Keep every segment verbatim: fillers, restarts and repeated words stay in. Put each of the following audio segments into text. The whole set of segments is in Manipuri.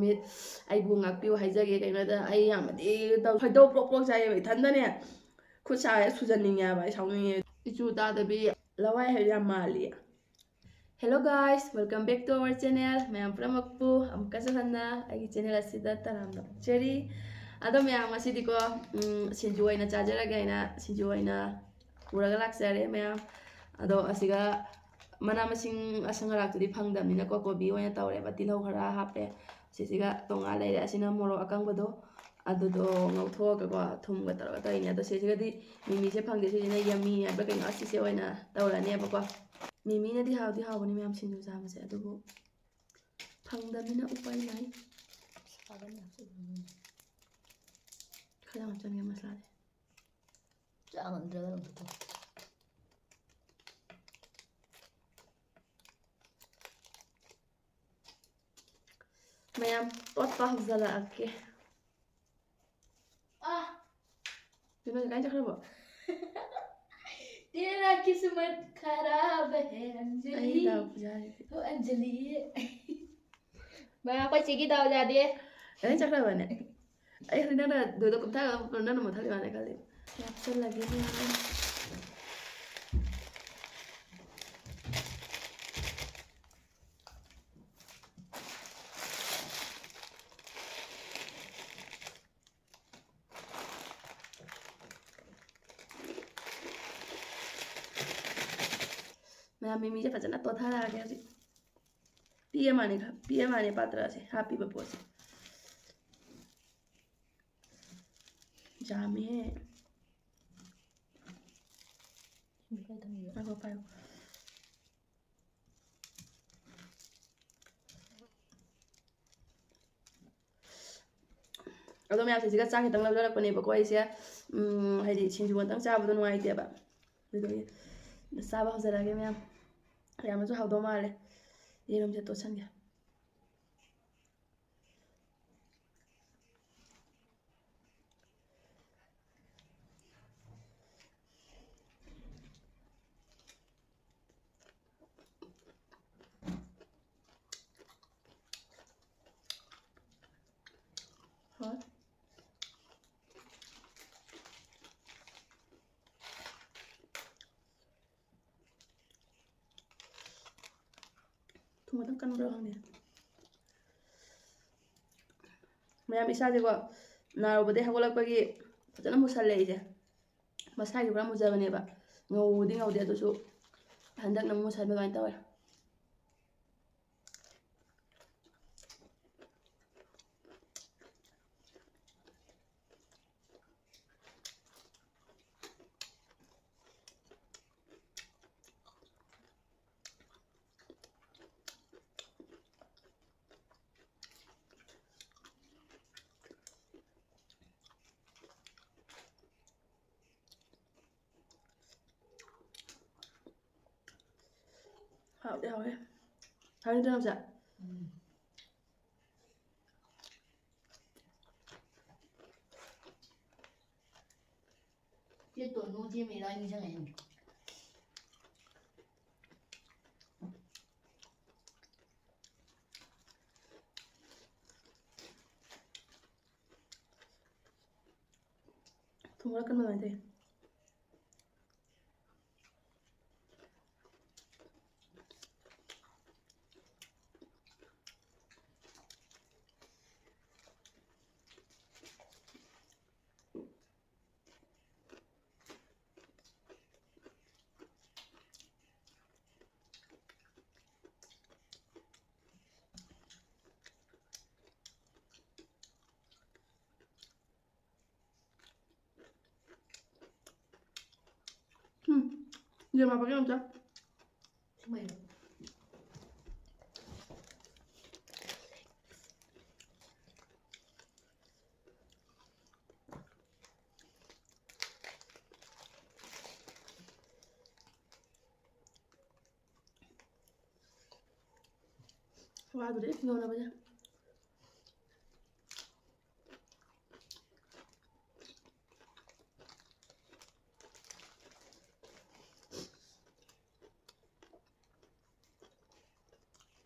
ꯃꯤꯠ, ꯑꯩꯕꯨ ꯉꯥꯛꯄꯤꯌꯨ ꯍꯥꯏꯖꯒꯦ꯫ ꯀꯩꯅꯣꯗ ꯑꯩ ꯌꯥꯝꯅꯗꯤ ꯇꯧ-, ꯈꯣꯏꯗꯧ ꯄ꯭ꯔꯣꯛ ꯄ꯭ꯔꯣꯛ ꯆꯥꯏꯌꯦꯕ꯫ ꯏꯊꯟꯗꯅꯦ ꯈꯨꯠ ꯁꯥ ꯍꯦꯛ ꯁꯨꯖꯟꯅꯤꯡꯉꯦꯕ꯫ ꯑꯩ ꯁꯥꯎꯅꯤꯡꯉꯦ꯫ ꯏꯆꯨ ꯇꯥꯗꯕꯤ ꯂꯋꯥꯏ ꯍꯥꯏꯕ ꯌꯥꯝ ꯃꯥꯜꯂꯤ꯫ Hello guys, welcome back to our channel. ꯃꯌꯥꯝ ꯄꯨꯝꯅꯃꯛꯄꯨ ꯑꯃꯨꯛꯀꯁꯨ ꯍꯟꯅ ꯑꯩꯒꯤ channel ꯑꯁꯤꯗ ꯇꯔꯥꯝꯅ ꯑꯣꯛꯆꯔꯤ꯫ ꯑꯗꯣ ꯃꯌꯥꯝ, ꯉꯁꯤꯗꯤꯀꯣ, ꯎꯝ, ꯁꯤꯡꯖꯨ ꯑꯣꯏꯅ ꯆꯥꯖꯔꯒꯦ ꯍꯥꯏꯅ ꯁꯤꯡꯖꯨ ꯑꯣꯏꯅ ꯄꯨꯔꯒ ꯂꯥꯛꯆꯔꯦ ꯃꯌꯥꯝ꯫ ꯑꯗꯣ ꯑꯁꯤꯒ ꯃꯅꯥ ꯃꯁꯤꯡ ꯑꯁꯪ ꯑꯔꯥꯛꯇꯨꯗꯤ ꯐꯪꯗꯕꯅꯤꯅꯀꯣ, ꯀꯣꯕꯤ ꯑꯣꯏꯅ ꯇꯧꯔꯦꯕ꯫ ꯇꯤꯜꯍꯧ ꯈꯔ ꯍꯥꯞꯄꯦ꯫ ꯁꯤꯁꯤꯒ ꯇꯣꯉꯥꯟ ꯂꯩꯔꯦ꯫ ꯑꯁꯤꯅ ꯃꯣꯔꯣꯛ ꯑꯀꯪꯕꯗꯣ, ꯑꯗꯨꯗꯣ ꯉꯧꯊꯣꯛꯑꯒꯀꯣ, ꯊꯨꯝꯒ ꯇꯧꯔꯒ ꯇꯧꯔꯤꯅꯦ꯫ ꯑꯗꯣ ꯁꯤꯁꯤꯒꯗꯤ ꯃꯤꯃꯤꯁꯦ ꯐꯪꯗꯦ꯫ ꯁꯤꯁꯤꯅ ꯌꯝꯃꯤ ꯍꯥꯏꯕ꯭ꯔꯥ ꯀꯩꯅꯣ, ꯑꯁꯤꯁꯦ ꯑꯣꯏꯅ ꯇꯧꯔꯅꯦꯕꯀꯣ꯫ ꯃꯤꯃꯤꯅꯗꯤ ꯍꯥꯎꯗꯤ ꯍꯥꯎꯕꯅꯤ ꯃꯌꯥꯝ, ꯁꯤꯡꯖꯨ ꯆꯥꯕꯁꯦ, ꯑꯗꯨꯕꯨ ꯐꯪꯗꯕꯅꯤꯅ ꯎꯄꯥꯏ ꯂꯩ꯫ ꯈꯔ ꯌꯥꯝ ꯆꯪꯉꯦ ꯃꯁꯂꯥꯗꯤ꯫ ꯆꯥ ꯉꯝꯗ꯭ꯔꯒ ꯑꯗꯨꯝ ꯊꯛꯑꯣ꯫ ꯃꯌꯥꯝ ꯇꯣꯠꯄ ꯍꯧꯖꯤꯜꯂꯛꯑꯒꯦ꯫ ꯑꯥ꯫ ꯀꯩꯅꯣ, ꯀꯥꯏ ꯆꯠꯈ꯭ꯔꯕꯣ? तेरा किस्मत खराब है, ꯑꯩ ꯑꯟꯖꯂꯤ꯫ ꯗꯥꯎ ꯈꯨꯌꯥꯁꯤꯗꯤ꯫ ꯑꯣ, ꯑꯟꯖꯂꯤ꯫ ꯃꯥ, ꯑꯩꯈꯣꯏ ꯆꯦꯒꯤ ꯗꯥꯎ ꯌꯥꯗꯦ꯫ ꯀꯥꯏ ꯆꯠꯈ꯭ꯔꯕꯅꯦ? ꯑꯩ ꯍꯧꯖꯤꯛ ꯅꯪꯅ ꯑꯗꯨꯗ ꯀꯨꯝꯊꯔꯒ ꯅꯪꯅ ꯃꯨꯠꯊꯠꯂꯤꯕꯅꯦ ꯈꯜꯂꯤ꯫ ꯍꯥꯞꯆꯜꯂꯒꯦ ꯃꯌꯥꯝ꯫ ꯃꯌꯥꯝ, ꯃꯤꯃꯤꯁꯦ ꯐꯖꯅ ꯇꯣꯠꯊꯔꯛꯑꯒꯦ ꯍꯧꯖꯤꯛ꯫ ꯄꯤꯛꯑ ꯃꯥꯜꯂꯦ, ꯄꯤꯛꯑ ꯃꯥꯜꯂꯦ ꯄꯥꯇ꯭ꯔꯁꯦ, ꯍꯥꯞꯄꯤꯕ ꯄꯣꯠꯁꯦ꯫ ꯌꯥꯝꯃꯤꯍꯦ꯫ ꯉꯥꯏꯈꯣ, ꯄꯥꯏꯌꯨ꯫ ꯑꯗꯣ ꯃꯌꯥꯝꯁꯦ, ꯁꯤꯒ ꯆꯥꯛ ꯈꯤꯇꯪ ꯂꯧꯖꯔꯛꯄꯅꯦꯕꯀꯣ ꯑꯩꯁꯦ꯫ ꯎꯝ, ꯍꯥꯏꯗꯤ ꯁꯤꯡꯖꯨ ꯑꯝꯇꯪ ꯆꯥꯕꯗꯣ ꯅꯨꯡꯉꯥꯏꯇꯦꯕ꯫ ꯑꯗꯨꯗꯨꯒꯤ ꯆꯥꯕ ꯍꯧꯖꯔꯛꯑꯒꯦ ꯃꯌꯥꯝ꯫ ꯌꯥꯝꯅꯁꯨ ꯍꯥꯎꯗꯧ ꯃꯥꯜꯂꯦ꯫ ꯌꯦꯔꯨꯝꯁꯦ ꯇꯣꯠꯁꯟꯒꯦ꯫ ꯍꯣꯏ꯫ ꯊꯨꯝ ꯈꯤꯇꯪ ꯀꯟꯕ꯭ꯔꯥ ꯈꯪꯗꯦ꯫ ꯃꯌꯥꯝ, ꯏꯁꯥꯁꯦꯀꯣ, ꯅꯥꯔꯨꯕꯗꯒꯤ ꯍꯧꯒꯠꯂꯛꯄꯒꯤ ꯐꯖꯅ ꯃꯨꯁꯜꯂꯦ ꯑꯩꯁꯦ꯫ ꯃꯁꯥꯒꯤ ꯄꯨꯔꯥ ꯃꯨꯖꯕꯅꯦꯕ꯫ ꯉꯧꯕꯗꯤ ꯉꯧꯗꯦ, ꯑꯗꯨꯁꯨ ꯍꯟꯗꯛꯅ ꯑꯃꯨꯛ ꯃꯨꯁꯟꯕ ꯑꯗꯨꯃꯥꯏꯅ ꯇꯧꯋꯦ꯫ ꯍꯥꯎꯗꯤ ꯍꯥꯎꯋꯦ꯫ ꯍꯥꯎꯅꯤꯗ ꯅꯪꯁꯦ꯫ ꯎꯝ꯫ ꯆꯦ ꯇꯣꯅꯨ, ꯆꯦ ꯃꯤꯔꯥ ꯅꯤꯡꯁꯤꯡꯉꯛꯑꯦ꯫ ꯊꯨꯝ ꯈꯔ ꯀꯟꯕ ꯑꯗꯨꯃꯥꯏꯅ ꯇꯧꯋꯤ꯫ ꯎꯝ꯫ ꯌꯦꯔꯨꯝ ꯍꯥꯞꯄꯛꯀꯦ ꯑꯝꯇ꯫ ꯁꯨꯃꯥꯏꯅ꯫ ꯋꯥꯗꯨꯗꯤ ꯌꯧꯅꯕꯅꯦ꯫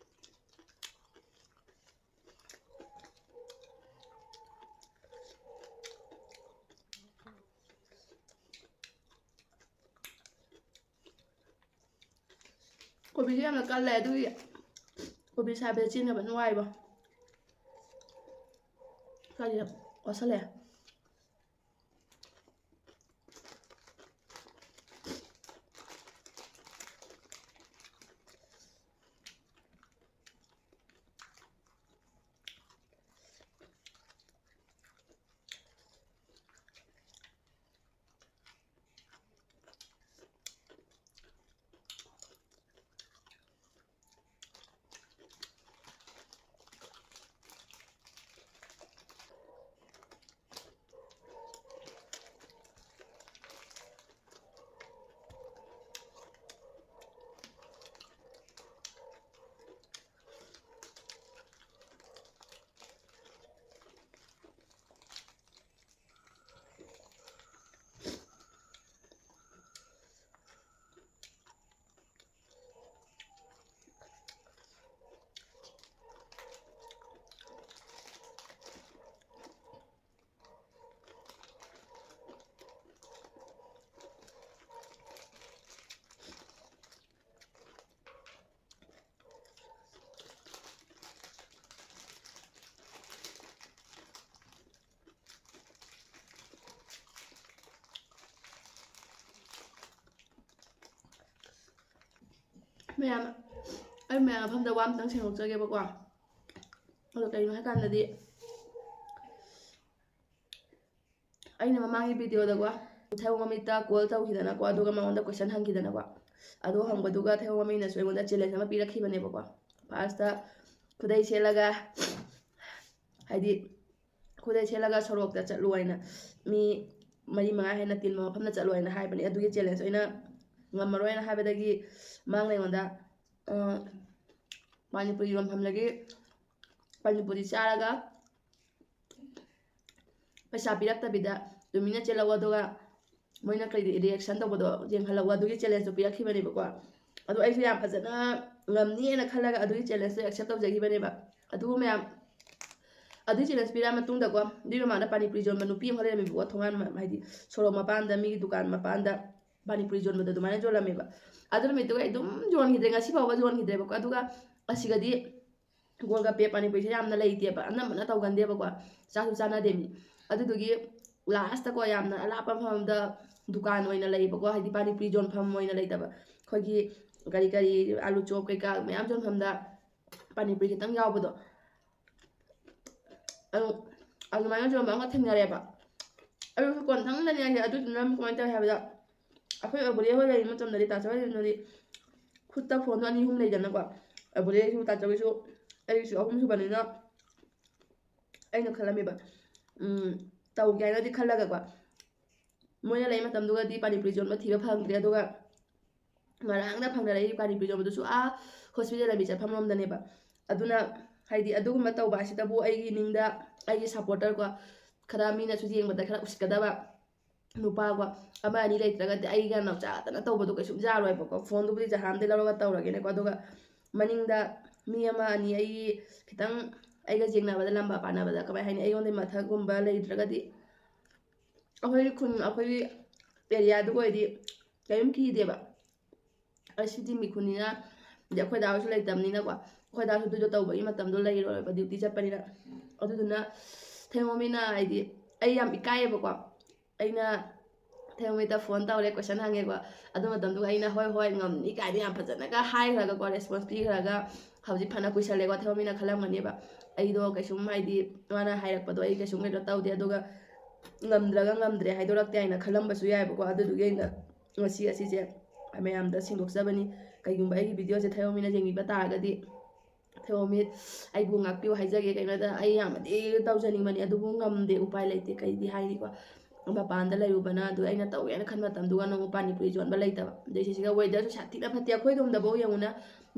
ꯀꯣꯕꯤꯁꯦ ꯌꯥꯝꯅ ꯀꯜꯂꯦ, ꯑꯗꯨꯒꯤ ꯀꯣꯕꯤ ꯁꯥꯏꯕꯗ ꯆꯦꯟꯅꯕ ꯅꯨꯡꯉꯥꯏꯕ꯫ ꯁ꯭ꯋꯥꯏꯁꯤꯗ ꯋꯥꯠꯁꯜꯂꯛꯑꯦ꯫ ꯃꯌꯥꯝ, ꯑꯩ ꯃꯌꯥꯝ ꯃꯐꯝꯗ ꯋꯥ ꯑꯝꯇꯪ ꯁꯦꯡꯗꯣꯛꯆꯒꯦꯕꯀꯣ꯫ ꯑꯗꯣ ꯀꯩꯅꯣ ꯍꯥꯏꯀꯥꯟꯗꯗꯤ, ꯑꯩꯅ ꯃꯃꯥꯡꯒꯤ ꯚꯤꯗꯤꯑꯣꯗꯀꯣ ꯊꯩꯕꯣꯡ ꯃꯃꯤꯠꯇ ꯀꯣꯜ ꯇꯧꯈꯤꯗꯅꯀꯣ, ꯑꯗꯨꯒ ꯃꯉꯣꯟꯗ ꯀꯣꯏꯁꯟ ꯍꯪꯈꯤꯗꯅꯀꯣ꯫ ꯑꯗꯣ ꯍꯪꯕꯗꯨꯒ ꯊꯩꯕꯣꯡ ꯃꯃꯤꯠꯅꯁꯨ ꯑꯩꯉꯣꯟꯗ ꯆꯦꯂꯦꯟꯖ ꯑꯃ ꯄꯤꯔꯛꯈꯤꯕꯅꯦꯕꯀꯣ꯫ ꯐꯥꯔꯁꯇ ꯈꯨꯗꯩ ꯁꯦꯠꯂꯒ, ꯍꯥꯏꯗꯤ ꯈꯨꯗꯩ ꯁꯦꯠꯂꯒ ꯁꯣꯔꯣꯛꯇ ꯆꯠꯂꯨ ꯍꯥꯏꯅ, ꯃꯤ ꯃꯔꯤ ꯃꯉꯥ ꯍꯦꯟꯅ ꯇꯤꯟꯕ ꯃꯐꯝꯗ ꯆꯠꯂꯨ ꯍꯥꯏꯅ ꯍꯥꯏꯕꯅꯦ꯫ ꯑꯗꯨꯒꯤ ꯆꯦꯂꯦꯟꯖ ꯑꯩꯅ ꯉꯝꯃꯔꯣꯏꯅ ꯍꯥꯏꯕꯗꯒꯤ ꯃꯥꯅ ꯑꯩꯉꯣꯟꯗ, ꯑ, ꯄꯥꯅꯤꯄꯨꯔꯤ ꯌꯣꯟꯐꯝꯗꯒꯤ ꯄꯥꯅꯤꯄꯨꯔꯤ ꯆꯥꯔꯒ ꯄꯩꯁꯥ ꯄꯤꯔꯛꯇꯕꯤꯗ ꯇꯨꯃꯤꯟꯅ ꯆꯦꯜꯂꯛꯑꯣ, ꯑꯗꯨꯒ ꯃꯣꯏꯅ ꯀꯩ ꯔꯤꯌꯦꯛꯁꯟ ꯇꯧꯕꯗꯣ ꯌꯦꯡꯍꯜꯂꯛꯑꯣ, ꯑꯗꯨꯒꯤ ꯆꯦꯂꯦꯟꯖꯇꯣ ꯄꯤꯔꯛꯈꯤꯕꯅꯦꯕꯀꯣ꯫ ꯑꯗꯣ ꯑꯩꯁꯨ ꯌꯥꯝ ꯐꯖꯅ ꯉꯝꯅꯤꯅ ꯈꯜꯂꯒ ꯑꯗꯨꯒꯤ ꯆꯦꯂꯦꯟꯖꯇꯣ ꯑꯦꯛꯁꯦꯞ ꯇꯧꯖꯈꯤꯕꯅꯦꯕ꯫ ꯑꯗꯨꯕꯨ ꯃꯌꯥꯝ, ꯑꯗꯨꯒꯤ ꯆꯦꯂꯦꯟꯖ ꯄꯤꯔꯛꯑ ꯃꯇꯨꯡꯗꯀꯣ, ꯑꯗꯨꯒꯤ ꯃꯃꯥꯡꯗ ꯄꯥꯅꯤꯄꯨꯔꯤ ꯌꯣꯟꯕ ꯅꯨꯄꯤ ꯑꯃ ꯂꯩꯔꯝꯃꯦꯕꯀꯣ, ꯊꯣꯡꯒꯥꯟ ꯃ-, ꯍꯥꯏꯗꯤ ꯁꯣꯔꯣꯛ ꯃꯄꯥꯟꯗ, ꯃꯤꯒꯤ ꯗꯨꯀꯥꯟ ꯃꯄꯥꯟꯗ꯫ ꯄꯥꯅꯤꯄꯨꯔꯤ ꯌꯣꯟꯕꯗꯣ ꯑꯗꯨꯃꯥꯏꯅ ꯌꯣꯜꯂꯝꯃꯦꯕ꯫ ꯑꯗꯨ ꯅꯨꯃꯤꯠꯇꯨꯒ ꯑꯩ ꯑꯗꯨꯝ ꯌꯣꯟꯈꯤꯗ꯭ꯔꯦ, ꯉꯁꯤ ꯐꯥꯎꯕ ꯌꯣꯟꯈꯤꯗ꯭ꯔꯦꯕꯀꯣ꯫ ꯑꯗꯨꯒ ꯑꯁꯤꯒꯗꯤ ꯒꯣꯜꯒꯞꯄꯦ ꯄꯥꯅꯤꯄꯨꯔꯤꯁꯦ ꯌꯥꯝꯅ ꯂꯩꯇꯦꯕ, ꯑꯅꯝꯕꯅ ꯇꯧꯒꯟꯗꯦꯕꯀꯣ, ꯆꯥꯁꯨ ꯆꯥꯅꯗꯦ ꯃꯤ꯫ ꯑꯗꯨꯗꯨꯒꯤ ꯂꯥꯁꯇꯀꯣ ꯌꯥꯝꯅ ꯑꯔꯥꯞꯄ ꯃꯐꯝ ꯑꯃꯗ ꯗꯨꯀꯥꯟ ꯑꯣꯏꯅ ꯂꯩꯌꯦꯕꯀꯣ, ꯍꯥꯏꯗꯤ ꯄꯥꯅꯤꯄꯨꯔꯤ ꯌꯣꯟꯐꯝ ꯑꯣꯏꯅ ꯂꯩꯇꯕ, ꯑꯩꯈꯣꯏꯒꯤ ꯀꯔꯤ ꯀꯔꯤ ꯑꯥꯂꯨ ꯆꯣꯞ ꯀꯩꯀꯥ ꯃꯌꯥꯝ ꯌꯣꯟꯐꯝꯗ ꯄꯥꯅꯤꯄꯨꯔꯤ ꯈꯤꯇꯪ ꯌꯥꯎꯕꯗꯣ, ꯑꯗꯨ ꯑꯗꯨꯃꯥꯏꯅ ꯌꯣꯟꯕ ꯑꯃ ꯊꯦꯡꯅꯔꯦꯕ꯫ ꯑꯗꯨꯁꯨ ꯀꯣꯟꯊꯪꯗꯅꯦ ꯍꯥꯏꯁꯦ꯫ ꯑꯗꯨꯗꯨꯅ ꯀꯃꯥꯏꯅ ꯇꯧꯋꯦ ꯍꯥꯏꯕꯗ, ꯑꯩꯈꯣꯏ ꯑꯕꯨꯔꯦ ꯍꯣꯏ ꯂꯩꯔꯤ ꯃꯇꯝꯗꯗꯤ, ꯇꯥꯆꯧ ꯍꯣꯏ ꯂꯩꯔꯤ ꯃꯇꯝꯗꯗꯤ ꯈꯨꯠꯇ ꯐꯣꯟꯗꯣ ꯑꯅꯤ ꯑꯍꯨꯝ ꯂꯩꯗꯅꯀꯣ, ꯑꯕꯨꯔꯦꯁꯨ ꯇꯥꯆꯧꯒꯤꯁꯨ ꯑꯩꯒꯤꯁꯨ ꯑꯍꯨꯝ ꯁꯨꯕꯅꯤꯅ ꯑꯩꯅ ꯈꯜꯂꯝꯃꯦꯕ, ꯎꯝ, ꯇꯧꯒꯦ ꯍꯥꯏꯅꯗꯤ ꯈꯜꯂꯒꯀꯣ꯫ ꯃꯣꯏꯅ ꯂꯩ ꯃꯇꯝꯗꯨꯒꯗꯤ ꯄꯥꯅꯤꯄꯨꯔꯤ ꯌꯣꯟꯕ ꯊꯤꯕ ꯐꯪꯗ꯭ꯔꯦ꯫ ꯑꯗꯨꯒ ꯉꯔꯥꯡꯅ ꯐꯪꯅꯔꯛꯏ ꯄꯥꯅꯤꯄꯨꯔꯤ ꯌꯣꯟꯕꯗꯨꯁꯨ ꯑꯥ ꯍꯣꯁꯄꯤꯇꯥꯜ ꯂꯝꯕꯤ ꯆꯠꯐꯝ ꯂꯣꯝꯗꯅꯦꯕ꯫ ꯑꯗꯨꯅ ꯍꯥꯏꯗꯤ ꯑꯗꯨꯒꯨꯝꯕ ꯇꯧꯕ ꯍꯥꯏꯁꯤꯗꯕꯨ ꯑꯩꯒꯤ ꯅꯤꯡꯗ ꯑꯩꯒꯤ ꯁꯞꯄꯣꯔꯇꯔꯀꯣ, ꯈꯔ ꯃꯤꯅꯁꯨ ꯌꯦꯡꯕꯗ ꯈꯔ ꯎꯁꯤꯠꯀꯗꯕ ꯅꯨꯄꯥꯀꯣ ꯑꯃ ꯑꯅꯤ ꯂꯩꯇ꯭ꯔꯒꯗꯤ ꯑꯩꯒ ꯅꯧꯆꯥꯗꯅ ꯇꯧꯕꯗꯣ ꯀꯩꯁꯨꯝ ꯌꯥꯔꯣꯏꯕꯀꯣ꯫ ꯐꯣꯟꯗꯨꯕꯨꯗꯤ ꯖꯍꯥꯟꯗꯩ ꯂꯧꯔꯒ ꯇꯧꯔꯒꯦꯅꯦꯀꯣ꯫ ꯑꯗꯨꯒ ꯃꯅꯤꯡꯗ ꯃꯤ ꯑꯃ ꯑꯅꯤ ꯑꯩꯒꯤ ꯈꯤꯇꯪ ꯑꯩꯒ ꯌꯦꯡꯅꯕꯗ ꯂꯝꯕꯥ ꯄꯥꯅꯕꯗ ꯀꯃꯥꯏ ꯍꯥꯏꯅꯤ, ꯑꯩꯉꯣꯟꯗꯩ ꯃꯊꯛꯒꯨꯝꯕ ꯂꯩꯇ꯭ꯔꯒꯗꯤ ꯑꯩꯈꯣꯏꯒꯤ ꯈꯨꯟ, ꯑꯩꯈꯣꯏꯒꯤ ꯑꯦꯔꯤꯌꯥꯗꯨ ꯑꯣꯏꯔꯗꯤ ꯀꯔꯤꯝ ꯀꯤꯗꯦꯕ꯫ ꯑꯩ ꯁꯤꯗꯤ ꯃꯤꯈꯨꯟꯅꯤꯅ, ꯑꯗꯩ ꯑꯩꯈꯣꯏ ꯗꯥ ꯍꯣꯏꯁꯨ ꯂꯩꯇꯕꯅꯤꯅꯀꯣ, ꯑꯩꯈꯣꯏ ꯗꯥꯁꯨ ꯑꯗꯨꯗꯣ ꯇꯧꯕꯒꯤ ꯃꯇꯝꯗꯣ ꯂꯩꯔꯣꯏꯕ, ꯗ꯭ꯌꯨꯇꯤ ꯆꯠꯄꯅꯤꯅ꯫ ꯑꯗꯨꯗꯨꯅ ꯊꯦꯡꯕ ꯃꯤꯅ ꯍꯥꯏꯗꯤ ꯑꯩ ꯌꯥꯝ ꯏꯀꯥꯏꯌꯦꯕꯀꯣ꯫ ꯑꯩꯅ ꯊꯦꯡꯕ ꯃꯤꯗ ꯐꯣꯟ ꯇꯧꯔꯦ, ꯀꯣꯏꯁꯟ ꯍꯪꯉꯦꯀꯣ꯫ ꯑꯗꯨ ꯃꯇꯝꯗꯨꯒ ꯑꯩꯅ "ꯍꯣꯏ, ꯍꯣꯏ, ꯉꯝꯅꯤ" ꯀꯥꯏꯅ ꯌꯥꯝ ꯐꯖꯅꯒ ꯍꯥꯏꯈ꯭ꯔꯒꯀꯣ, ꯔꯦꯁꯄꯣꯟꯁ ꯄꯤꯈ꯭ꯔꯒ, ꯍꯧꯖꯤꯛ ꯐꯅ ꯀꯨꯏꯁꯜꯂꯦꯀꯣ, ꯊꯦꯡꯕ ꯃꯤꯅ ꯈꯜꯂꯝꯒꯅꯦꯕ꯫ ꯑꯩꯗꯣ ꯀꯩꯁꯨꯝ ꯍꯥꯏꯗꯤ ꯃꯥꯅ ꯍꯥꯏꯔꯛꯄꯗꯣ ꯑꯩ ꯀꯩꯁꯨꯝ ꯀꯩꯅꯣ ꯇꯧꯗꯦ꯫ ꯑꯗꯨꯒ ꯉꯝꯗ꯭ꯔꯒ ꯉꯝꯗ꯭ꯔꯦ ꯍꯥꯏꯗꯣꯔꯛꯇꯦ ꯍꯥꯏꯅ ꯈꯜꯂꯝꯕꯁꯨ ꯌꯥꯏꯕꯀꯣ꯫ ꯑꯗꯨꯗꯨꯒꯤ ꯑꯩꯅ ꯉꯁꯤ ꯑꯁꯤꯁꯦ ꯃꯌꯥꯝꯗ ꯁꯦꯡꯗꯣꯛꯆꯕꯅꯤ꯫ ꯀꯩꯒꯨꯝꯕ ꯑꯩꯒꯤ ꯚꯤꯗꯤꯑꯣꯁꯦ ꯊꯦꯡꯕ ꯃꯤꯅ ꯌꯦꯡꯕꯤꯕ ꯇꯥꯔꯒꯗꯤ, ꯊꯦꯡꯕ ꯃꯤ ꯑꯩꯕꯨ ꯉꯥꯛꯄꯤꯌꯨ ꯍꯥꯏꯖꯒꯦ꯫ ꯀꯩꯅꯣꯗ ꯑꯩ ꯌꯥꯝꯅꯗꯤ ꯇꯧꯖꯅꯤꯡꯕꯅꯤ, ꯑꯗꯨꯕꯨ ꯉꯝꯗꯦ, ꯎꯄꯥꯏ ꯂꯩꯇꯦ꯫ ꯀꯩꯗꯤ ꯍꯥꯏꯅꯤꯀꯣ, ꯃꯄꯥꯟꯗ ꯂꯩꯔꯨꯕꯅ꯫ ꯑꯗꯨ ꯑꯩꯅ ꯇꯧꯒꯦꯅ ꯈꯟꯕ ꯃꯇꯝꯗꯨꯒ ꯅꯪ ꯄꯥꯅꯤꯄꯨꯔꯤ ꯌꯣꯟꯕ ꯂꯩꯇꯕ꯫ ꯑꯗꯩ ꯁꯤꯁꯤꯒ ꯋꯦꯗꯔꯁꯨ ꯁꯥꯊꯤꯅ ꯐꯠꯇꯦ꯫ ꯑꯩꯈꯣꯏꯗꯣꯝꯗꯕꯨ ꯌꯦꯡꯉꯨꯅ,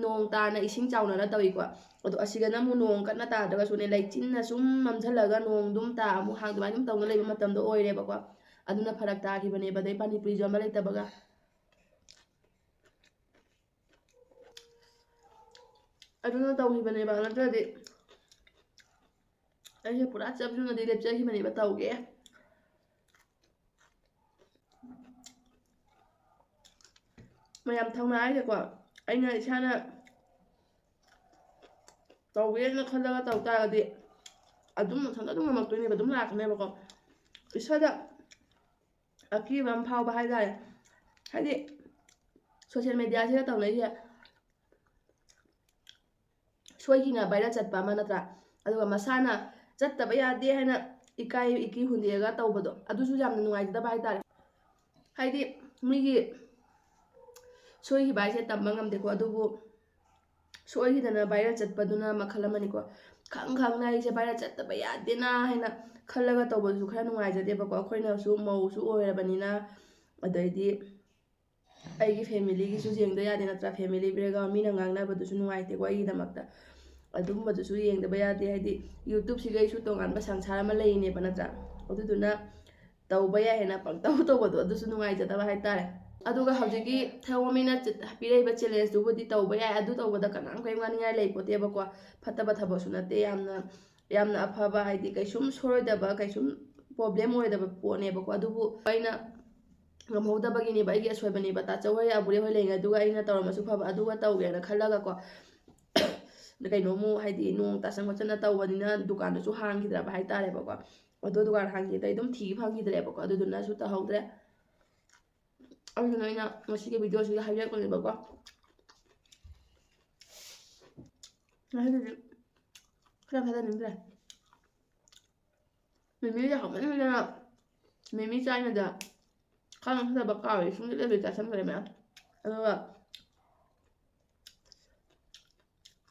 ꯅꯣꯡ ꯇꯥꯅ ꯏꯁꯤꯡ ꯆꯥꯎꯅꯔ ꯇꯧꯏꯀꯣ꯫ ꯑꯗꯣ ꯑꯁꯤꯗꯅ ꯑꯃꯨꯛ ꯅꯣꯡ ꯀꯟꯅ ꯇꯥꯗ꯭ꯔꯒꯁꯨꯅꯦ, ꯂꯩꯆꯤꯟꯅ ꯁꯨꯝ ꯃꯝꯁꯤꯜꯂꯒ ꯅꯣꯡ ꯑꯗꯨꯝ ꯇꯥ ꯑꯃꯨꯛ ꯍꯥꯡ ꯑꯗꯨꯃꯥꯏꯅ ꯑꯗꯨꯝ ꯇꯧꯅ ꯂꯩꯕ ꯃꯇꯝꯗꯣ ꯑꯣꯏꯔꯦꯕꯀꯣ꯫ ꯑꯗꯨꯅ ꯐꯔꯛ ꯇꯥꯈꯤꯕꯅꯦꯕ꯫ ꯑꯗꯩ ꯄꯥꯅꯤꯄꯨꯔꯤ ꯌꯣꯟꯕ ꯂꯩꯇꯕꯒ꯫ ꯑꯗꯨꯅ ꯇꯧꯈꯤꯕꯅꯦꯕ, ꯅꯠꯇ꯭ꯔꯗꯤ ꯑꯩꯁꯦ ꯄꯨꯔꯥ ꯆꯞ ꯌꯨꯡꯅꯗꯤ ꯂꯦꯞꯆꯈꯤꯕꯅꯦꯕ ꯇꯧꯒꯦ꯫ ꯃꯌꯥꯝ ꯊꯧꯅꯥ ꯍꯥꯏꯁꯦꯀꯣ, ꯑꯩꯅ ꯏꯁꯥꯅ ꯇꯧꯒꯦꯅ ꯈꯜꯂꯒ ꯇꯧ ꯇꯥꯔꯒꯗꯤ ꯑꯗꯨꯝ ꯃꯊꯟꯇ ꯑꯗꯨꯝ ꯉꯝꯃꯛꯇꯣꯏꯅꯦꯕ, ꯑꯗꯨꯝ ꯂꯥꯛꯀꯅꯦꯕꯀꯣ꯫ ꯏꯁꯥꯗ ꯑꯀꯤꯕ ꯑꯃ ꯐꯥꯎꯕ ꯍꯥꯏꯇꯥꯔꯦ꯫ ꯍꯥꯏꯗꯤ ꯁꯣꯁꯦꯜ ꯃꯦꯗꯤꯌꯥꯁꯤꯗ ꯇꯧꯅꯩꯁꯦ ꯁꯣꯏꯈꯤꯅ ꯚꯥꯏꯔꯦꯜ ꯆꯠꯄ ꯑꯃ ꯅꯠꯇ꯭ꯔꯥ? ꯑꯗꯨꯒ ꯃꯁꯥꯅ ꯆꯠꯇꯕ ꯌꯥꯗꯦ ꯍꯥꯏꯅ ꯏꯀꯥꯏ ꯏꯀꯤ ꯍꯨꯟꯗꯦꯛꯑꯒ ꯇꯧꯕꯗꯣ, ꯑꯗꯨꯁꯨ ꯌꯥꯝꯅ ꯅꯨꯡꯉꯥꯏꯖꯗꯕ ꯍꯥꯏꯇꯥꯔꯦ꯫ ꯍꯥꯏꯗꯤ ꯃꯤꯒꯤ ꯁꯣꯏꯈꯤꯕ ꯍꯥꯏꯁꯦ ꯇꯝꯕ ꯉꯝꯗꯦꯀꯣ, ꯑꯗꯨꯕꯨ ꯁꯣꯏꯈꯤꯗꯅ ꯚꯥꯏꯔꯦꯜ ꯆꯠꯄꯗꯨꯅ ꯃꯈꯜ ꯑꯃꯅꯤꯀꯣ꯫ ꯈꯪ ꯈꯪꯅ ꯑꯩꯁꯦ ꯚꯥꯏꯔꯦꯜ ꯆꯠꯇꯕ ꯌꯥꯗꯦꯅ ꯍꯥꯏꯅ ꯈꯜꯂꯒ ꯇꯧꯕꯗꯨꯁꯨ ꯈꯔ ꯅꯨꯡꯉꯥꯏꯖꯗꯦꯕꯀꯣ꯫ ꯑꯩꯈꯣꯏꯅꯁꯨ ꯃꯧꯁꯨ ꯑꯣꯏꯔꯕꯅꯤꯅ, ꯑꯗꯩꯗꯤ ꯑꯩꯒꯤ ꯐꯦꯃꯤꯂꯤꯒꯤꯁꯨ ꯌꯦꯡꯗ ꯌꯥꯗꯦ ꯅꯠꯇ꯭ꯔꯥ? ꯐꯦꯃꯤꯂꯤ ꯕꯦꯛꯒ꯭ꯔꯥꯎꯟ ꯃꯤꯅ ꯉꯥꯡꯅꯕꯗꯨꯁꯨ ꯅꯨꯡꯉꯥꯏꯇꯦꯀꯣ ꯑꯩꯒꯤꯗꯃꯛꯇ꯫ ꯑꯗꯨꯒꯨꯝꯕꯗꯨꯁꯨ ꯌꯦꯡꯗꯕ ꯌꯥꯗꯦ꯫ ꯍꯥꯏꯗꯤ ꯌꯨꯇ꯭ꯌꯨꯕꯁꯤꯒ ꯑꯩꯁꯨ ꯇꯣꯉꯥꯟꯕ ꯁꯪꯁꯥꯔ ꯑꯃ ꯂꯩꯔꯤꯅꯦꯕ ꯅꯠꯇ꯭ꯔꯥ? ꯑꯗꯨꯗꯨꯅ ꯇꯧꯕ ꯌꯥꯏ ꯍꯥꯏꯅ ꯄꯪꯇꯧ ꯇꯧꯕꯗꯣ ꯑꯗꯨꯁꯨ ꯅꯨꯡꯉꯥꯏꯖꯗꯕ ꯍꯥꯏꯇꯥꯔꯦ꯫ ꯑꯗꯨꯒ ꯍꯧꯖꯤꯛꯀꯤ ꯊꯧꯑꯣꯃꯤꯅ ꯆ-, ꯄꯤꯔꯛꯏꯕ ꯆꯦꯂꯦꯟꯖꯇꯨꯕꯨꯗꯤ ꯇꯧꯕ ꯌꯥꯏ꯫ ꯑꯗꯨ ꯇꯧꯕꯗ ꯀꯅꯥꯝ ꯀꯔꯤꯝ ꯉꯥꯡꯅꯤꯡꯉꯥꯏ ꯂꯩꯄꯣꯠꯇꯦꯕꯀꯣ꯫ ꯐꯠꯇꯕ ꯊꯕꯛꯁꯨ ꯅꯠꯇꯦ, ꯌꯥꯝꯅ, ꯌꯥꯝꯅ ꯑꯐꯕ, ꯍꯥꯏꯗꯤ ꯀꯩꯁꯨꯝ ꯁꯣꯏꯔꯣꯏꯗꯕ, ꯀꯩꯁꯨꯝ ꯄ꯭ꯔꯣꯕ꯭ꯂꯦꯝ ꯑꯣꯏꯔꯣꯏꯗꯕ ꯄꯣꯠꯅꯦꯕꯀꯣ꯫ ꯑꯗꯨꯕꯨ ꯑꯩꯅ ꯉꯝꯍꯧꯗꯕꯒꯤꯅꯦꯕ, ꯑꯩꯒꯤ ꯑꯁꯣꯏꯕꯅꯦꯕ꯫ ꯇꯥꯆꯧ ꯍꯣꯏ, ꯑꯕꯨꯔꯦ ꯍꯣꯏ ꯂꯩꯔꯤꯉꯩꯗꯨꯒ ꯑꯩꯅ ꯇꯧꯔꯝꯃꯁꯨ ꯐꯕ, ꯑꯗꯨꯒ ꯇꯧꯒꯦꯅ ꯈꯜꯂꯒꯀꯣ꯫ ꯀꯩꯅꯣꯃꯨꯛ ꯍꯥꯏꯗꯤ ꯅꯣꯡ ꯇꯥꯁꯟ ꯈꯣꯠꯆꯟꯅ ꯇꯧꯕꯅꯤꯅ ꯗꯨꯀꯥꯟꯗꯨꯁꯨ ꯍꯥꯡꯈꯤꯗ꯭ꯔꯕ ꯍꯥꯏꯇꯥꯔꯦꯕꯀꯣ꯫ ꯑꯗꯣ ꯗꯨꯀꯥꯟ ꯍꯥꯡꯈꯤꯕꯗꯩ ꯑꯗꯨꯝ ꯊꯤꯕ ꯐꯪꯈꯤꯗ꯭ꯔꯦꯕꯀꯣ, ꯑꯗꯨꯗꯨꯅꯁꯨ ꯇꯧꯍꯧꯗ꯭ꯔꯦ꯫ ꯑꯗꯨꯅ ꯑꯩꯅ ꯉꯁꯤꯒꯤ ꯚꯤꯗꯤꯑꯣꯁꯤꯗ ꯍꯥꯏꯖꯔꯛꯄꯅꯦꯕꯀꯣ꯫ ꯉꯁꯤꯗꯤ ꯈꯔ ꯊꯥꯖꯅꯤꯡꯗ꯭ꯔꯦ꯫ ꯃꯤꯃꯤꯁꯦ ꯍꯥꯎꯃꯟꯈꯤꯗꯅ ꯃꯤꯃꯤ ꯆꯥꯏꯅꯗ ꯈꯪ ꯈꯪꯗꯕ ꯀꯥꯎꯔꯦ꯫ ꯁꯨꯡꯂꯦꯞ ꯂꯦꯞꯇꯕꯤ ꯆꯥꯁꯟꯈ꯭ꯔꯦ ꯃꯌꯥꯝ꯫ ꯑꯗꯨꯒ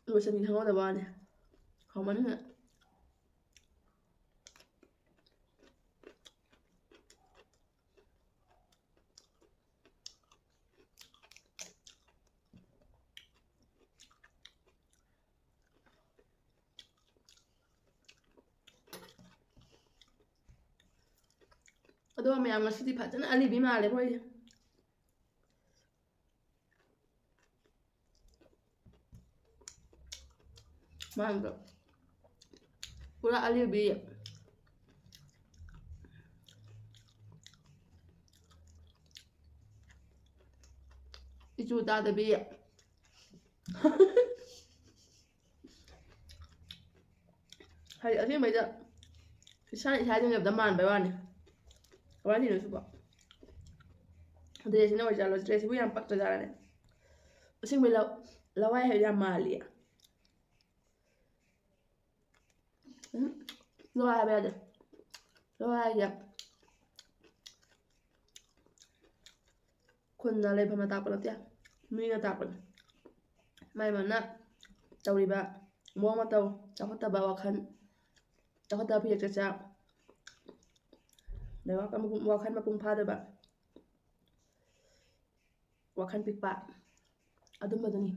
ꯂꯣꯏꯁꯟꯒꯤ ꯈꯪꯍꯧꯗꯕ ꯋꯥꯅꯤ꯫ ꯍꯥꯎꯃꯟꯈꯤꯗꯅ꯫ ꯑꯗꯣ ꯃꯌꯥꯝ ꯉꯁꯤꯗꯤ ꯐꯖꯅ ꯑꯂꯤꯕꯤ ꯃꯥꯜꯂꯦ ꯑꯩꯈꯣꯏꯁꯦ꯫ ꯃꯥꯡꯗꯣ ꯄꯨꯔꯥ ꯑꯂꯤꯕꯤ꯫ ꯇꯥꯗꯕꯤ꯫ ꯍꯥꯏꯗꯤ ꯑꯁꯦꯡꯕꯩꯗ ꯏꯁꯥꯅ ꯏꯁꯥ ꯏꯊꯟ ꯂꯩꯕꯗ ꯃꯥꯟꯕꯩ ꯋꯥꯅꯤ꯫ ꯀꯃꯥꯏꯅ ꯇꯧꯔꯤꯅꯣ ꯁꯤꯕꯣ? ꯗ꯭ꯔꯦꯁꯁꯤꯅ ꯑꯣꯏꯖꯥꯠꯂꯣ? ꯗ꯭ꯔꯦꯁꯁꯤꯕꯨ ꯌꯥꯝ ꯄꯛꯇꯖꯥꯠꯂꯅꯦ꯫ ꯑꯁꯦꯡꯕꯩ ꯂ-, ꯂꯋꯥꯏ ꯍꯥꯏꯕ ꯌꯥꯝ ꯃꯥꯜꯂꯤ꯫ ꯎꯝ, ꯂꯋꯥꯏ ꯍꯥꯏꯕ ꯌꯥꯗꯦ꯫ ꯂꯋꯥꯏ ꯍꯥꯏꯁꯦ ꯈꯨꯟꯅ ꯂꯩꯐꯝꯅ ꯇꯥꯛꯄ ꯅꯠꯇꯦ, ꯃꯤꯅ ꯇꯥꯛꯄꯅꯦ꯫ ꯃꯥꯏ ꯃꯥꯅ ꯇꯧꯔꯤꯕ ꯃꯑꯣꯡ ꯃꯇꯧ, ꯆꯥꯎꯈꯠꯇꯕ ꯋꯥꯈꯜ, ꯆꯥꯎꯈꯠꯇꯕ ꯐꯤꯖꯦꯠ ꯆꯥꯛꯆꯥ, ꯑꯗꯩ ꯋꯥꯈꯜ ꯃꯄꯨꯡ, ꯋꯥꯈꯜ ꯃꯄꯨꯡ ꯐꯥꯗꯕ, ꯋꯥꯈꯜ ꯄꯤꯛꯄ, ꯑꯗꯨꯝꯕꯗꯨꯅꯤ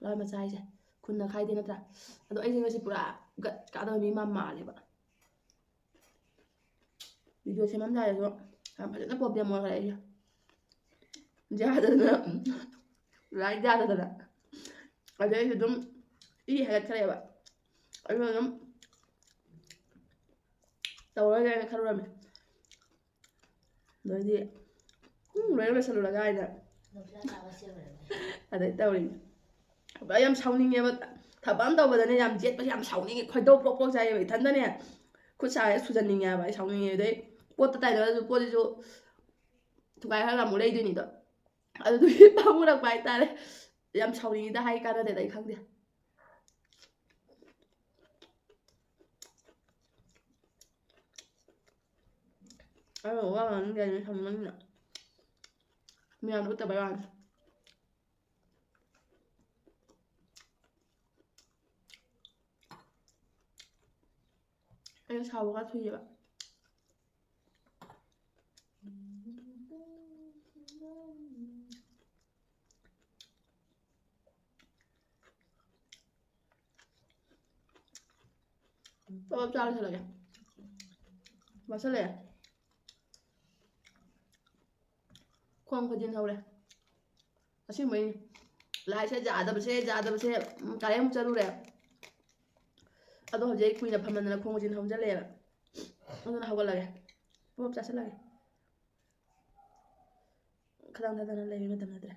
ꯂꯋꯥꯏ ꯃꯆꯥ ꯍꯥꯏꯁꯦ꯫ ꯈꯨꯟꯅ ꯈꯥꯏꯗꯦ ꯅꯠꯇ꯭ꯔꯥ? ꯑꯗꯣ ꯑꯩꯁꯦ ꯉꯁꯤ ꯄꯨꯔꯥ ꯒꯠ ꯀꯥꯗꯕ ꯃꯤ ꯑꯃ ꯃꯥꯜꯂꯦꯕ꯫ ꯚꯤꯗꯤꯑꯣ ꯁꯦꯝꯃꯝꯗꯥꯏꯗꯁꯨ ꯌꯥꯝ ꯐꯖꯅ ꯄ꯭ꯔꯣꯕ꯭ꯂꯦꯝ ꯑꯣꯏꯈ꯭ꯔꯦ ꯑꯩꯁꯦ꯫ ꯌꯥꯗꯗꯅ, ꯂꯥꯏꯠ ꯌꯥꯗꯗꯅ꯫ ꯑꯗꯩ ꯑꯩꯁꯨ ꯑꯗꯨꯝ ꯏ ꯍꯥꯏꯒꯠꯈ꯭ꯔꯦꯕ꯫ ꯑꯗꯨꯅ ꯑꯗꯨꯝ ꯇꯧꯔꯣꯏꯒꯦꯅ ꯈꯜꯂꯨꯔꯝꯃꯦ꯫ ꯑꯗꯩꯗꯤ, "ꯎꯝ, ꯂꯣꯏꯅ ꯂꯣꯏꯁꯜꯂꯨꯔꯒ" ꯍꯥꯏꯅ꯫ ꯑꯗꯩ ꯇꯧꯔꯤꯅꯦ꯫ ꯑꯩ ꯌꯥꯝ ꯁꯥꯎꯅꯤꯡꯉꯦꯕ꯫ ꯊꯕꯛ ꯑꯃ ꯇꯧꯕꯗꯅꯦ ꯌꯥꯝ ꯌꯦꯠꯄꯁꯦ ꯌꯥꯝ ꯁꯥꯎꯅꯤꯡꯉꯦ꯫ ꯈꯣꯏꯗꯧ ꯄ꯭ꯔꯣꯛ ꯄ꯭ꯔꯣꯛ ꯆꯥꯏꯌꯦꯕ꯫ ꯏꯊꯟꯗꯅꯦ ꯈꯨꯠ ꯁꯥꯁꯦ ꯁꯨꯖꯟꯅꯤꯡꯉꯦ ꯍꯥꯏꯕ꯫ ꯑꯩ ꯁꯥꯎꯅꯤꯡꯉꯦ꯫ ꯑꯗꯩ ꯄꯣꯠꯇ ꯇꯥꯏꯅꯔꯁꯨ ꯄꯣꯠꯁꯤꯁꯨ ꯊꯨꯒꯥꯏ ꯈꯔ ꯑꯃꯨꯛ ꯂꯩꯗꯣꯏꯅꯤꯗꯣ꯫ ꯑꯗꯨꯗꯨꯒꯤ ꯄꯥꯝꯃꯨꯔꯛꯄ ꯍꯥꯏꯇꯥꯔꯦ꯫ ꯌꯥꯝ ꯁꯥꯎꯅꯤꯡꯉꯤꯗ ꯍꯥꯏ ꯀꯥꯟꯅꯗꯦꯗ, ꯑꯩ ꯈꯪꯗꯦ꯫ ꯑꯩꯅ ꯋꯥ ꯉꯥꯡꯅꯤꯡꯗꯦ ꯍꯥꯏꯗꯤ ꯁꯥꯎꯅꯤꯡꯃꯟꯗꯅ꯫ ꯃꯌꯥꯝꯗ ꯎꯠꯇꯕꯩ ꯋꯥꯅꯤ꯫ ꯑꯩꯅ ꯁꯥꯎꯕꯒ ꯊꯨꯏꯌꯦꯕ꯫ ꯄꯞ ꯄꯞ ꯆꯥ ꯂꯣꯏꯁꯜꯂꯒꯦ꯫ ꯋꯥꯁꯜꯂꯛꯑꯦ꯫ ꯈꯣꯡ ꯈꯨꯖꯤꯟ ꯍꯧꯔꯦ꯫ ꯑꯁꯦꯡꯕꯩꯅꯦ꯫ ꯂꯥꯏꯠꯁꯦ ꯌꯥꯗꯕꯁꯦ, ꯌꯥꯗꯕꯁꯦ, ꯎꯝ, ꯀꯥꯂꯦꯟ ꯑꯃꯨꯛ ꯆꯠꯂꯨꯔꯦ꯫ ꯑꯗꯣ ꯍꯧꯖꯤꯛ ꯑꯩ ꯀꯨꯏꯅ ꯐꯝꯃꯟꯗꯅ ꯈꯣꯡ ꯈꯨꯖꯤꯟ ꯍꯧꯖꯤꯜꯂꯛꯑꯦꯕ꯫ ꯑꯗꯨꯅ ꯍꯧꯒꯠꯂꯒꯦ꯫ ꯄꯣꯞ ꯆꯥꯁꯤꯜꯂꯒꯦ꯫ ꯈꯗꯥꯡ ꯊꯥꯗꯅ ꯂꯩꯕꯩ ꯃꯇꯝ ꯅꯠꯇ꯭ꯔꯦ꯫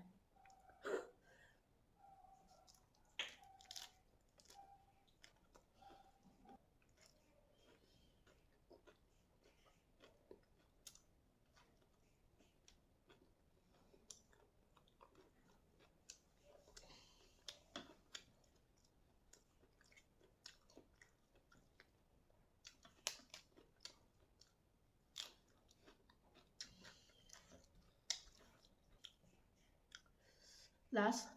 ꯂꯥꯁ꯫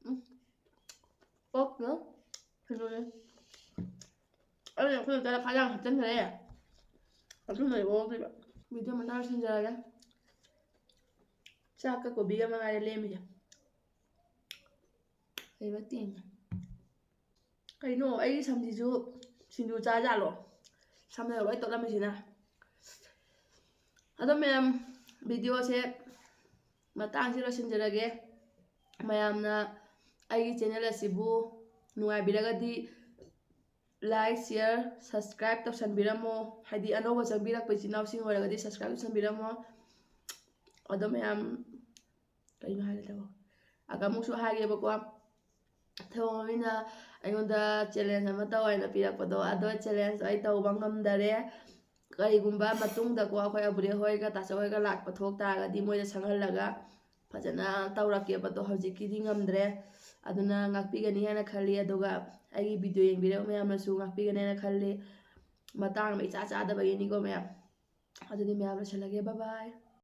ꯎꯝ꯫ ꯑꯣꯛꯅ ꯀꯩꯅꯣꯅꯦ꯫ ꯑꯩꯅ ꯑꯩꯈꯣꯏ ꯃꯆꯥꯗ ꯈꯥꯖꯥꯡ ꯍꯥꯞꯆꯤꯟꯈ꯭ꯔꯦ꯫ ꯑꯗꯨꯅ ꯑꯣꯛꯇꯣꯏꯕ꯫ ꯚꯤꯗꯤꯑꯣ ꯃꯆꯥ ꯂꯣꯏꯁꯤꯟꯖꯔꯒꯦ꯫ ꯆꯥꯛꯀ ꯀꯣꯕꯤꯒ ꯃꯉꯥꯏꯔꯦ ꯂꯦꯝꯃꯤꯁꯦ꯫ ꯂꯩꯕ ꯇꯦꯡꯉꯦ꯫ ꯀꯩꯅꯣ, ꯑꯩꯒꯤ ꯁꯝꯁꯤꯁꯨ ꯁꯤꯡꯖꯨ ꯆꯥꯖꯥꯠꯂꯣ? ꯁꯝꯅ ꯂꯣꯏ ꯇꯣꯠꯂꯝꯃꯤꯁꯤꯅ꯫ ꯑꯗꯣ ꯃꯌꯥꯝ, ꯚꯤꯗꯤꯑꯣꯁꯦ ꯃꯇꯥꯡꯁꯤ ꯂꯣꯏꯁꯤꯟꯖꯔꯒꯦ꯫ ꯃꯌꯥꯝꯅ ꯑꯩꯒꯤ ꯆꯦꯅꯦꯜ ꯑꯁꯤꯕꯨ ꯅꯨꯡꯉꯥꯏꯕꯤꯔꯒꯗꯤ like, share, subscribe ꯇꯧꯁꯟꯕꯤꯔꯝꯃꯣ꯫ ꯍꯥꯏꯗꯤ ꯑꯅꯧꯕ ꯆꯪꯕꯤꯔꯛꯄ ꯏꯆꯤꯟ ꯏꯅꯥꯎꯁꯤꯡ ꯑꯣꯏꯔꯒꯗꯤ subscribe ꯇꯧꯁꯟꯕꯤꯔꯝꯃꯣ꯫ ꯑꯗꯣ ꯃꯌꯥꯝ, ꯀꯩꯅꯣ ꯍꯥꯏꯒꯗꯕ? ꯑꯗ ꯑꯃꯨꯛꯁꯨ ꯍꯥꯏꯒꯦꯕꯀꯣ, ꯊꯧꯑꯣꯃꯤꯅ ꯑꯩꯉꯣꯟꯗ ꯆꯦꯂꯦꯟꯖ ꯑꯃ ꯇꯧ ꯍꯥꯏꯅ ꯄꯤꯔꯛꯄꯗꯣ, ꯑꯗꯣ ꯆꯦꯂꯦꯟꯖꯇꯣ ꯑꯩ ꯇꯧꯕ ꯉꯝꯗꯔꯦ꯫ ꯀꯔꯤꯒꯨꯝꯕ ꯃꯇꯨꯡꯗꯀꯣ ꯑꯩꯈꯣꯏ ꯑꯕꯨꯔꯦ ꯍꯣꯏꯒ ꯇꯥꯆꯧ ꯍꯣꯏꯒ ꯂꯥꯛꯄ ꯊꯣꯛ ꯇꯥꯔꯒꯗꯤ ꯃꯣꯏꯗ ꯁꯪꯍꯜꯂꯒ ꯐꯖꯅ ꯇꯧꯔꯛꯀꯦꯕ꯫ ꯑꯗꯣ ꯍꯧꯖꯤꯛꯀꯤꯗꯤ ꯉꯝꯗ꯭ꯔꯦ꯫ ꯑꯗꯨꯅ ꯉꯥꯛꯄꯤꯒꯅꯤ ꯍꯥꯏꯅ ꯈꯜꯂꯤ꯫ ꯑꯗꯨꯒ ꯑꯩꯒꯤ ꯚꯤꯗꯤꯑꯣ ꯌꯦꯡꯕꯤꯔꯕ ꯃꯌꯥꯝꯅꯁꯨ ꯉꯥꯛꯄꯤꯒꯅꯤ ꯍꯥꯏꯅ ꯈꯜꯂꯤ꯫ ꯃꯇꯥꯡ ꯑꯃ ꯏꯆꯥ ꯆꯥꯗꯕꯒꯤꯅꯤꯀꯣ ꯃꯌꯥꯝ꯫ ꯑꯗꯨꯗꯤ ꯃꯌꯥꯝ ꯂꯣꯏꯁꯤꯜꯂꯒꯦ꯫ Bye bye꯫